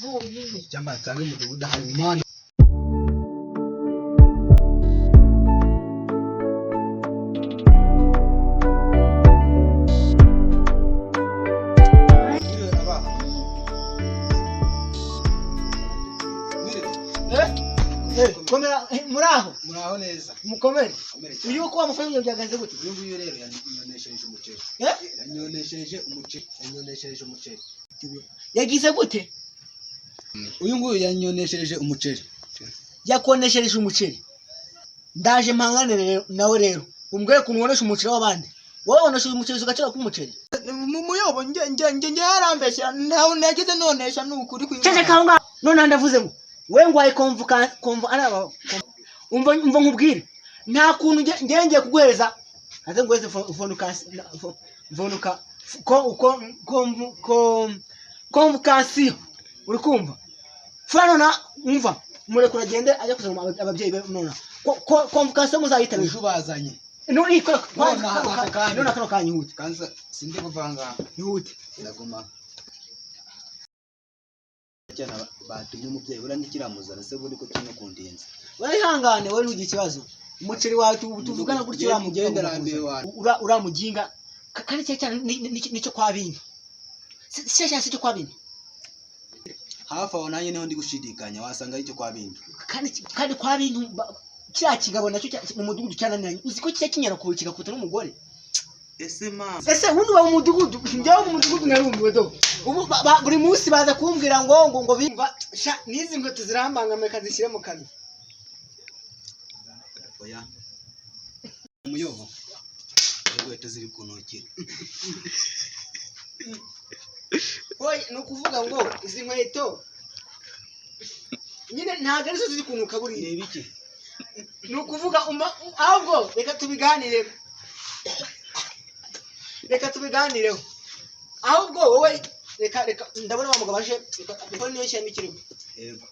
zonyine. Cyangwa nsange umudugudu ahari imana. Komera, muraho? Muraho neza. Mukomere. Komere cyane. Uyu ko wamufashe byagenze gute? Uyu nguyu rero yanyoneshereje umuceri. Eh? Yanyoneshereje umuceri, yanyoneshereje umuceri. Yagize gute? Uyu nguyu yanyoneshereje umuceri. Yakoneshereje umuceri. Ndaje mpangane rero nawe rero, umbwire ukuntu wonesha umuceri w'abandi. Wowe wonesha umuceri ugaciro k'umuceri. Mu muyobo, nge yarambeshya, ntawe nagize nonesha, ni ukuri kw'Imana. Ceceka aho ngaho. Noneho ndavuze ngo we ngwaye komvuka komvu araba. Umva, umva nkubwire, nta kuntu nge ngiye kuguhereza, aze nguheze vonuka ko ko ko convocation, uri kumva? Fura nona umva, murekura agende ajya kuzana ababyeyi be nona. Convocation muzayitabira. Ejo bazanye. No ikora. None ako kanya. None kano kanya ihute. Kanza sindi kuvanga. Ihute. Ndaguma. Cyane batumye umubyeyi buriya ntikiramuzana se ubundi ko kirimo kundinza. Wihangane wowe, ntugire ikibazo. Umuceri wawe tuvugana gutyo. Ngende rambiwe wanyu. Uramuginga kandi cya cyane nicyo kwa bintu. Si cya cyo kwa bintu. Hafi aho nanjye niho ndi gushidikanya, wasanga aricyo kwa bintu. Kandi kwa bintu kiriya kigabo nacyo mu mudugudu cyananiranye. Uzi ko kijya kinyara ku kigakubita n'umugore? Ese ma Ese ubundi uba mu mudugudu? Njyewe mu mudugudu narumiwe do. Ubu buri munsi baza kumbwira ngo bimva sha n'izi nkweto zirambangamiye, kazishyire mu kanwa. Oya. Umuyobo. Inkweto ziri ku ntoki. Oya, ni ukuvuga ngo izi nkweto nyine ntabwo arizo ziri kunguka buriya. Ni ibiki? Ni ukuvuga ahubwo reka tubiganireho, reka tubiganireho ahubwo. Wowe reka ndabona wa mugabo aje. Reka niyo nshyiramo ikirego. Yego.